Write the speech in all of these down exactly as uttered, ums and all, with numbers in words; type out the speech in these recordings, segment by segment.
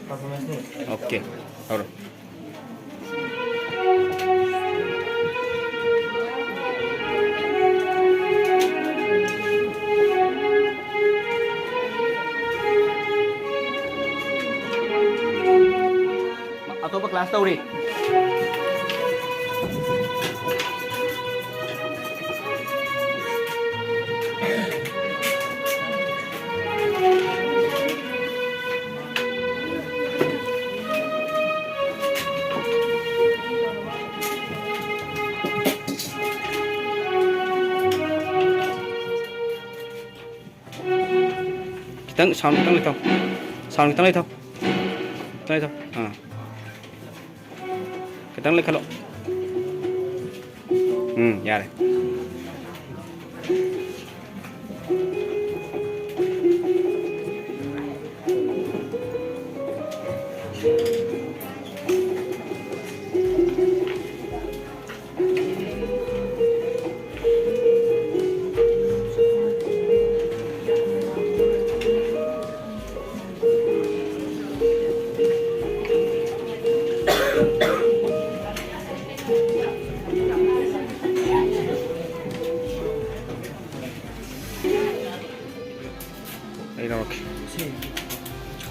Okay, ꯍꯧꯔꯣ꯫ ꯑꯇꯣꯞꯄ class ꯇꯧꯔꯤ꯫ ꯈꯤꯇꯪ sound ꯈꯤꯇꯪ ꯂꯩꯊꯧ꯫ Sound ꯈꯤꯇꯪ ꯂꯩꯊꯧ꯫ ꯈꯤꯇꯪ ꯂꯩꯊꯧ꯫ ꯑꯥ꯫ ꯈꯤꯇꯪ ꯂꯩꯈꯠꯂꯣ꯫ ꯎꯝ, ꯌꯥꯔꯦ꯫ ꯑꯩ ꯂꯧꯔꯛꯀꯦ꯫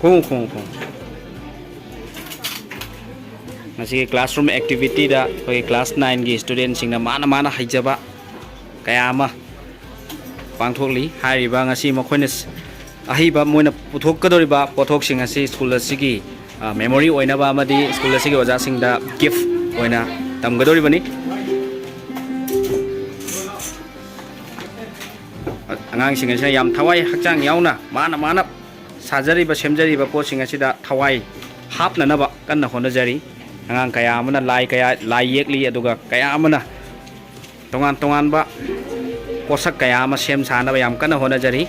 ꯈꯣꯡꯉꯨ, ꯈꯣꯡꯉꯨ, ꯈꯣꯡꯉꯨ꯫ ꯉꯁꯤꯒꯤ classroom activity ꯗ ꯑꯩꯈꯣꯏꯒꯤ class nine ꯒꯤ student ꯁꯤꯡꯅ ꯃꯥꯅ ꯃꯥꯅ ꯍꯩꯖꯕ ꯀꯌꯥ ꯑꯃ ꯄꯥꯡꯊꯣꯛꯂꯤ꯫ ꯍꯥꯏꯔꯤꯕ ꯉꯁꯤ ꯃꯈꯣꯏꯅ ꯁ-, ꯑꯍꯩꯕ ꯃꯣꯏꯅ ꯄꯨꯊꯣꯛꯀꯗꯧꯔꯤꯕ ꯄꯣꯠꯊꯣꯛꯁꯤꯡ ꯑꯁꯤ school ꯑꯁꯤꯒꯤ, ꯑ, memory ꯑꯣꯏꯅꯕ ꯑꯃꯗꯤ school ꯑꯁꯤꯒꯤ ꯑꯣꯖꯥꯁꯤꯡꯗ gift ꯑꯣꯏꯅ ꯇꯝꯒꯗꯧꯔꯤꯕꯅꯤ꯫ ꯑꯉꯥꯡꯁꯤꯡ ꯑꯁꯤꯅ ꯌꯥꯝ ꯊꯋꯥꯏ ꯍꯛꯆꯥꯡ ꯌꯥꯎꯅ ꯃꯥꯅ ꯃꯥꯅ ꯁꯥꯖꯔꯤꯕ, ꯁꯦꯝꯖꯔꯤꯕ ꯄꯣꯠꯁꯤꯡ ꯑꯁꯤꯗ ꯊꯋꯥꯏ ꯍꯥꯞꯅꯅꯕ ꯀꯟꯅ ꯍꯣꯠꯅꯖꯔꯤ꯫ ꯑꯉꯥꯡ ꯀꯌꯥ ꯑꯃꯅ ꯂꯥꯏ ꯀꯌꯥ, ꯂꯥꯏ ꯌꯦꯛꯂꯤ, ꯑꯗꯨꯒ ꯀꯌꯥ ꯑꯃꯅ ꯇꯣꯉꯥꯟ ꯇꯣꯉꯥꯟꯕ ꯄꯣꯠꯁꯛ ꯀꯌꯥ ꯑꯃ ꯁꯦꯝ ꯁꯥꯅꯕ ꯌꯥꯝ ꯀꯟꯅ ꯍꯣꯠꯅꯖꯔꯤ꯫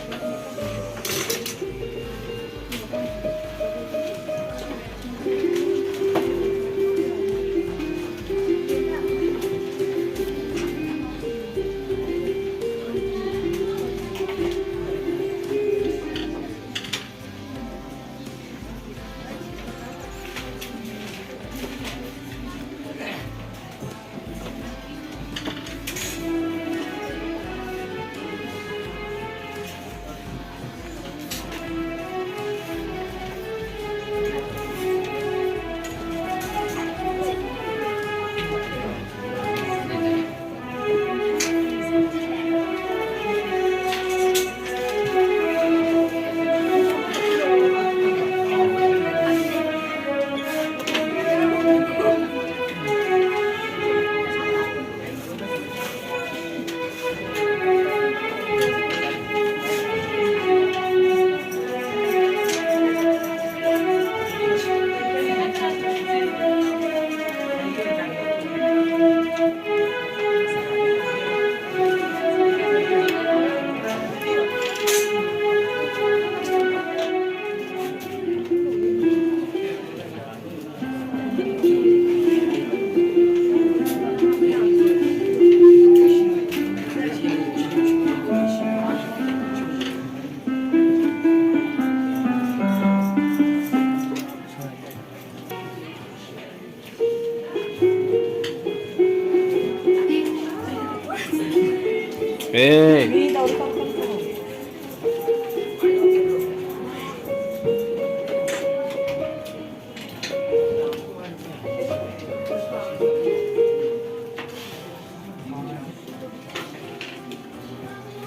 ꯑꯦ꯫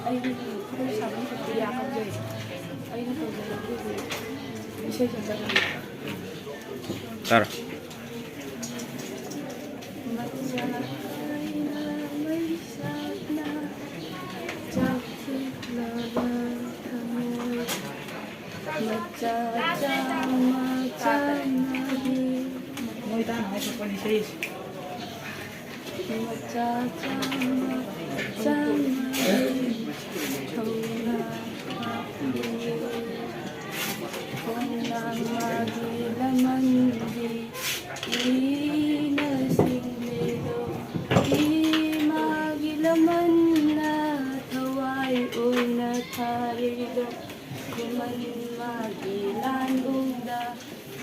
ꯑꯩꯒꯤ ꯈꯨꯗꯩ ꯁꯥꯕꯒꯤ ꯈꯛꯇ ꯌꯥꯒꯗ꯭ꯔꯦ꯫ ꯑꯩꯅ ꯇꯧꯖꯔꯛꯇꯣꯏꯁꯦ ꯏꯁꯩ ꯁꯛꯆꯕꯅꯤ꯫ ꯇꯥꯔꯣ꯫ ꯃꯆꯥ ꯑꯩꯅ ꯃꯩꯁꯥꯅ ꯆꯥꯛꯁꯤꯜꯂꯕ ꯊꯃꯣꯏ꯫ ꯃꯆꯥ ꯆꯥꯝꯃ ꯆꯥꯝꯃꯒꯤ ꯃꯣꯏ ꯇꯥꯅꯉꯥꯏ ꯊꯣꯛꯄꯅꯤ ꯏꯁꯩꯁꯦ꯫ ꯃꯆꯥ ꯆꯥꯝꯃ ꯆꯥꯝꯃꯒꯤ ꯊꯧꯅꯥ ꯍꯥꯞꯄꯤꯌꯦ꯫ ꯈꯣꯡꯅꯥꯡ ꯃꯥꯒꯤ ꯂꯃꯟꯒꯤ ꯏꯅ ꯁꯤꯡꯂꯤꯗꯣ, ꯏꯃꯥꯒꯤ ꯂꯃꯟꯅ ꯊꯋꯥꯏ ꯑꯣꯏꯅ ꯊꯥꯔꯤꯗꯣ, ꯈꯨꯃꯟ ꯃꯥꯒꯤ ꯂꯥꯟꯕꯨꯡꯗ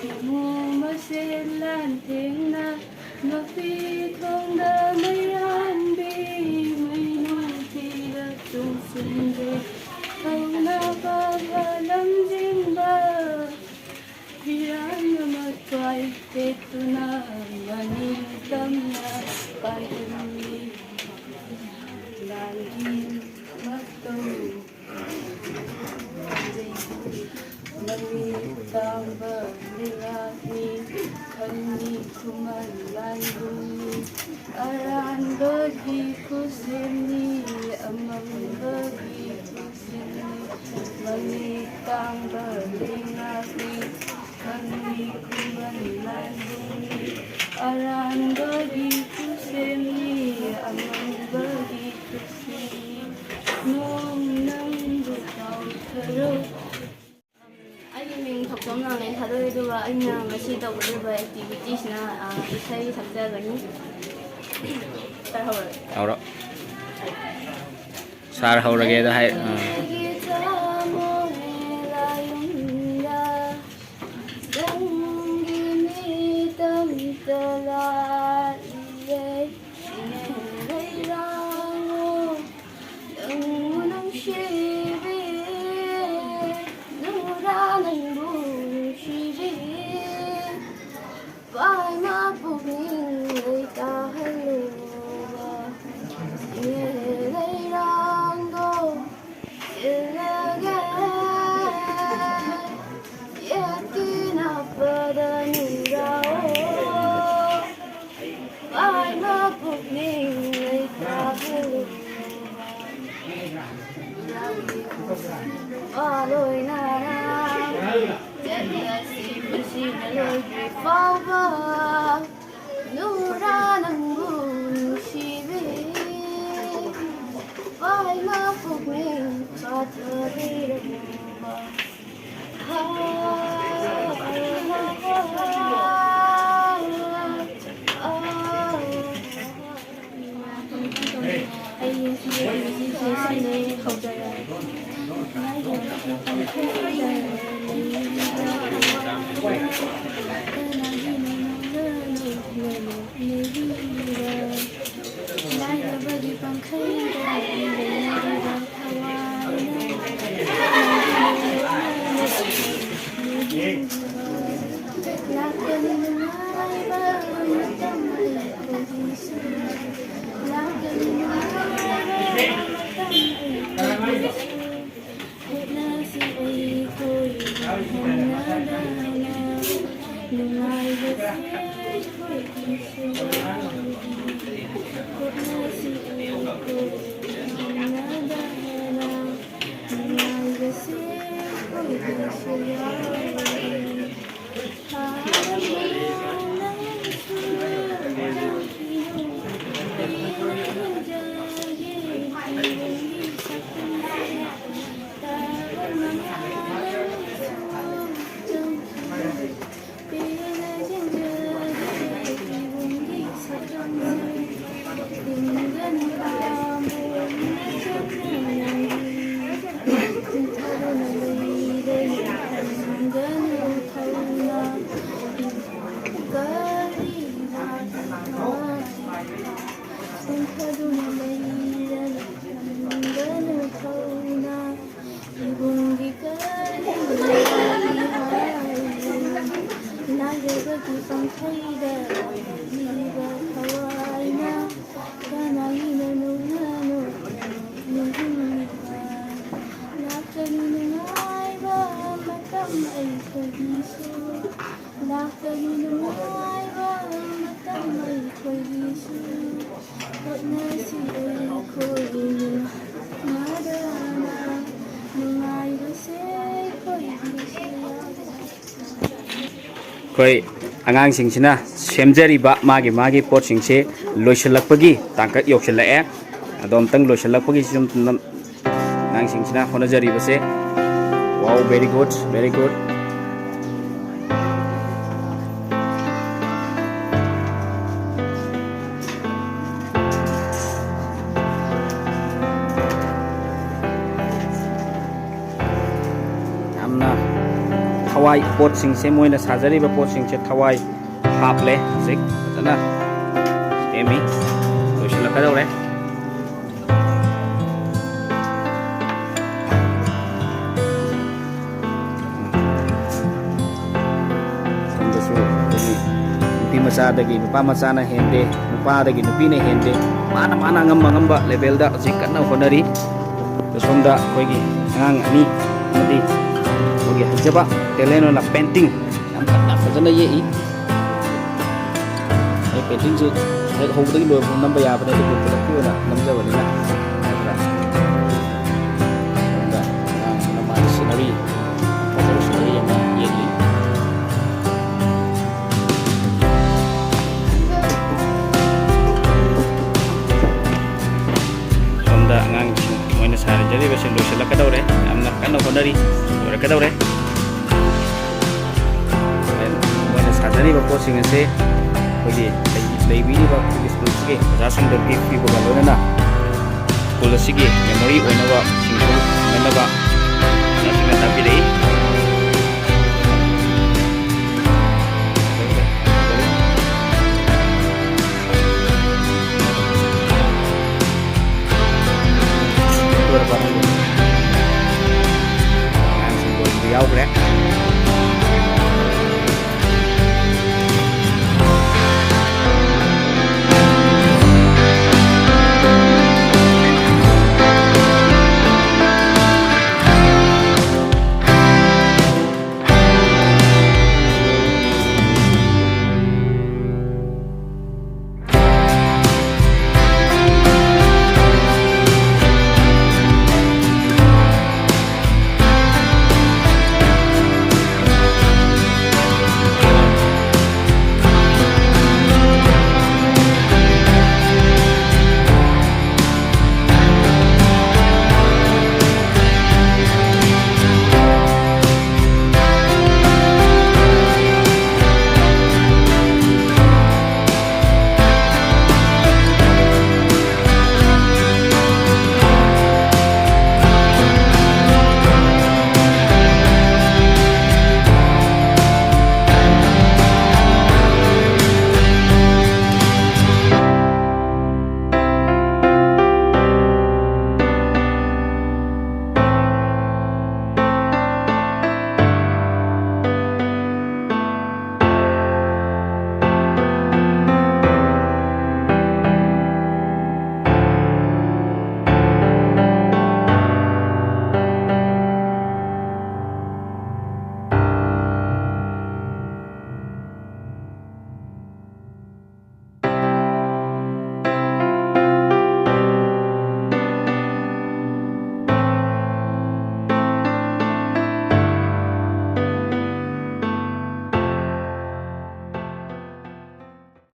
ꯏꯃꯨꯡ ꯃꯁꯦꯜ ꯂꯥꯟꯊꯦꯡꯅ ꯃꯄꯤ ꯊꯣꯡꯗ ꯃꯩꯔꯥꯟꯕꯤ ꯃꯩꯅꯨ ꯊꯤꯔ ꯇꯨꯡꯁꯤꯟꯗꯦ꯫ ꯊꯧꯅꯥ ꯐꯕ ꯂꯝꯖꯤꯡꯕ ꯐꯤꯔꯥꯟ ꯑꯃ ꯇ꯭ꯋꯥꯏ ꯇꯦꯠꯇꯨꯅ ꯃꯅꯤꯡ ꯇꯝꯅ ꯄꯥꯏꯍꯜꯂꯤ꯫ ꯂꯥꯟꯒꯤ ꯃꯇꯧ ꯃꯃꯤꯠ ꯇꯥꯡꯕ ꯂꯩꯉꯥꯛꯅꯤ ꯈꯪꯉꯤ ꯈꯨꯃꯟ ꯂꯥꯟꯕꯨꯡꯅꯤ꯫ ꯑꯔꯥꯟꯕꯒꯤ ꯈꯨꯠꯁꯦꯝꯅꯤ ꯑꯃꯝꯕꯒꯤ ꯈꯨꯠꯁꯦꯝꯅꯤ꯫ ꯃꯃꯤꯠ ꯇꯥꯡꯕ ꯂꯩꯉꯥꯛꯅꯤ ꯈꯪꯉꯤ ꯈꯨꯃꯟ ꯂꯥꯟꯕꯨꯡꯅꯤ꯫ ꯑꯔꯥꯟꯕꯒꯤ ꯈꯨꯠꯁꯦꯝꯅꯤ ꯑꯃꯝꯕꯒꯤ ꯈꯨꯠꯁꯦꯝꯅꯤ꯫ ꯅꯣꯡ ꯅꯪꯕꯨ ꯀꯥꯎꯊꯔꯣ꯫ ꯑꯩꯒꯤ ꯃꯤꯡ ꯊꯣꯛꯆꯣꯝ ꯂꯥꯡꯂꯦꯟ ꯊꯥꯗꯣꯛꯏ, ꯑꯗꯨꯒ ꯑꯩꯅ ꯉꯁꯤ ꯇꯧꯒꯗꯧꯔꯤꯕ ꯑꯦꯛꯇꯤꯚꯤꯇꯤꯁꯤꯅ, ꯑ, ꯏꯁꯩ ꯁꯛꯆꯒꯅꯤ꯫ ꯇꯥꯍꯧꯔꯣ꯫ ꯍꯧꯔꯣ꯫ ꯁꯥꯔ ꯍꯧꯔꯒꯦꯗ ꯍꯥꯏ꯫ ꯑꯥ꯫ ꯑꯩꯒꯤ ꯊꯃꯣꯏ ꯂꯥꯌꯨꯝꯗ ꯅꯪꯒꯤ ꯃꯤꯇꯝꯇ ꯂꯥꯠꯂꯤꯌꯦ꯫ ꯏꯅꯦ ꯂꯩꯔꯥꯡꯉꯣ, ꯂꯣꯏꯗ꯭ꯔꯤ ꯐꯥꯎꯕ ꯅꯨꯔꯥ ꯅꯪꯕꯨ ꯅꯨꯡꯁꯤꯕꯤ, ꯋꯥꯍꯩ ꯃꯄꯨꯛꯅꯤꯡ ꯄꯥꯊꯕꯤꯔꯝꯕ꯫ ꯑꯩ ꯉꯁꯤ ꯁꯤꯁꯦ ꯁꯤꯅꯦ ꯍꯧꯖꯔꯒꯦ꯫ ꯂꯥꯏꯔꯕꯒꯤ ꯄꯪꯈꯩꯗ ꯂꯩꯔꯤꯕ ꯊꯋꯥꯏꯅ ꯂꯥꯛꯀꯅꯤ ꯅꯨꯡꯉꯥꯏꯕ ꯃꯇꯝ ꯑꯩꯈꯣꯏꯒꯤꯁꯨ꯫ ꯂꯥꯛꯀꯅꯤ ꯅꯨꯡꯉꯥꯏꯕ ꯃꯇꯝ ꯑꯩꯈꯣꯏꯒꯤꯁꯨ꯫ ꯍꯣꯠꯅꯁꯤ ꯑꯩꯈꯣꯏ ꯍꯟꯅꯗꯅ ꯅꯨꯡꯉꯥꯏꯕꯁꯦ ꯑꯩꯈꯣꯏꯒꯤꯁꯨ ꯌꯥꯎꯏ꯫ ꯍꯣꯠꯅꯁꯤ ꯑꯩꯈꯣꯏ ꯍꯟꯅꯗꯅ ꯅꯨꯡꯉꯥꯏꯕꯁꯦ ꯑꯩꯈꯣꯏꯒꯤꯁꯨ ꯌꯥꯎꯏ꯫ ꯏꯕꯨꯡꯒꯤ ꯀꯔꯤ ꯍꯥꯏ? ꯂꯥꯏꯔꯕꯒꯤ ꯄꯪꯈꯩꯗ ꯂꯩꯔꯤꯕ ꯊꯋꯥꯏꯅ ꯀꯅꯥꯒꯤꯅꯣ ꯅꯨꯡꯉꯥꯏꯅꯣ ꯅꯨꯡꯉꯥꯏꯕ? ꯂꯥꯛꯀꯅꯤ ꯅꯨꯡꯉꯥꯏꯕ ꯃꯇꯝ ꯑꯩꯈꯣꯏꯒꯤꯁꯨ꯫ ꯂꯥꯛꯀꯅꯤ ꯅꯨꯡꯉꯥꯏꯕ ꯃꯇꯝ ꯑꯩꯈꯣꯏꯒꯤꯁꯨ꯫ ꯍꯣꯠꯅꯁꯤ ꯑꯩꯈꯣꯏ ꯅꯨꯡꯉꯥꯏꯗꯅ ꯅꯨꯡꯉꯥꯏꯕꯁꯦ ꯑꯩꯈꯣꯏꯒꯤꯁꯨ꯫ ꯑꯩꯈꯣꯏ ꯑꯉꯥꯡꯁꯤꯡꯁꯤꯅ ꯁꯦꯝꯖꯔꯤꯕ ꯃꯥꯒꯤ ꯃꯥꯒꯤ ꯄꯣꯠꯁꯤꯡꯁꯦ ꯂꯣꯏꯁꯤꯜꯂꯛꯄꯒꯤ ꯇꯥꯡꯀꯛ ꯌꯧꯁꯤꯜꯂꯛꯑꯦ꯫ ꯑꯗꯣ ꯑꯝꯇꯪ ꯂꯣꯏꯁꯤꯜꯂꯛꯄꯒꯤ ꯁꯨꯝ ꯑꯉꯥꯡꯁꯤꯡꯁꯤꯅ ꯍꯣꯠꯅꯖꯔꯤꯕꯁꯦ꯫ Wow, very good, very good. ꯌꯥꯝꯅ ꯊꯋꯥꯏ, ꯄꯣꯠꯁꯤꯡꯁꯦ, ꯃꯣꯏꯅ ꯁꯥꯖꯔꯤꯕ ꯄꯣꯠꯁꯤꯡꯁꯦ ꯊꯋꯥꯏ ꯍꯥꯞꯂꯦ꯫ ꯍꯧꯖꯤꯛ ꯐꯖꯅ ꯁꯦꯝꯃꯤ, ꯂꯣꯏꯁꯤꯜꯂꯛꯀꯗꯧꯔꯦ꯫ ꯁꯣꯝꯗꯁꯨ ꯑꯩꯈꯣꯏꯒꯤ ꯅꯨꯄꯤ ꯃꯆꯥꯗꯒꯤ ꯅꯨꯄꯥ ꯃꯆꯥꯅ ꯍꯦꯟꯗꯦ, ꯅꯨꯄꯥꯗꯒꯤ ꯅꯨꯄꯤꯅ ꯍꯦꯟꯗꯦ꯫ ꯃꯥꯅ ꯃꯥꯅ ꯑꯉꯝꯕ ꯑꯉꯝꯕ levelꯗ ꯍꯧꯖꯤꯛ ꯀꯟꯅ ꯍꯣꯠꯅꯔꯤ꯫ ꯑꯗꯣ ꯁꯣꯝꯗ ꯑꯩꯈꯣꯏꯒꯤ ꯑꯉꯥꯡ ꯑꯅꯤ ꯑꯃꯗꯤ ꯑꯩꯈꯣꯏꯒꯤ ꯍꯩꯖꯕ talent ꯑꯣꯏꯅ painting ꯌꯥꯝ ꯀꯟꯅ ꯐꯖꯅ ꯌꯦꯛꯏ꯫ ꯑꯩ paintingꯁꯦ ꯍꯦꯛ ꯍꯧꯕꯗꯒꯤ ꯂꯣꯏꯕ ꯐꯥꯎ ꯅꯝꯕ ꯌꯥꯕꯅꯦ, ꯑꯗꯨꯕꯨ ꯈꯨꯗꯛꯀꯤ ꯑꯣꯏꯅ ꯅꯝꯖꯕꯅꯤꯅ ꯅꯠꯇ꯭ꯔꯥ? ꯁꯣꯝꯗ ꯑꯉꯥꯡ ꯑꯃꯅ ꯃꯥꯒꯤ scenery, ꯐꯖꯕ scenery ꯑꯃ ꯌꯦꯛꯂꯤ꯫ ꯁꯣꯝꯗ ꯑꯉꯥꯡꯁꯤꯡ ꯃꯣꯏꯅ ꯁꯥꯖꯔꯤꯕꯁꯦ ꯂꯣꯏꯁꯤꯜꯂꯛꯀꯗꯧꯔꯦ, ꯌꯥꯝꯅ ꯀꯟꯅ ꯍꯣꯠꯅꯔꯤ, ꯂꯣꯏꯔꯛꯀꯗꯧꯔꯦ꯫ ꯃꯣꯏꯅ ꯁꯥꯖꯔꯤꯕ ꯄꯣꯠꯁꯤꯡ ꯑꯁꯦ ꯑꯩꯈꯣꯏꯒꯤ ꯂꯩ-, ꯂꯩꯕꯤꯔꯤꯕ ꯑꯩꯈꯣꯏꯒꯤ ꯁ꯭ꯀꯨꯜꯁꯤꯒꯤ ꯑꯣꯖꯥꯁꯤꯡꯗ ꯄꯤ-, ꯄꯤꯕꯒ ꯂꯣꯏꯅꯅ ꯁ꯭ꯀꯨꯜ ꯑꯁꯤꯒꯤ memory ꯑꯣꯏꯅꯕ ꯁꯤꯡꯁꯨ ꯐꯪꯅꯅꯕ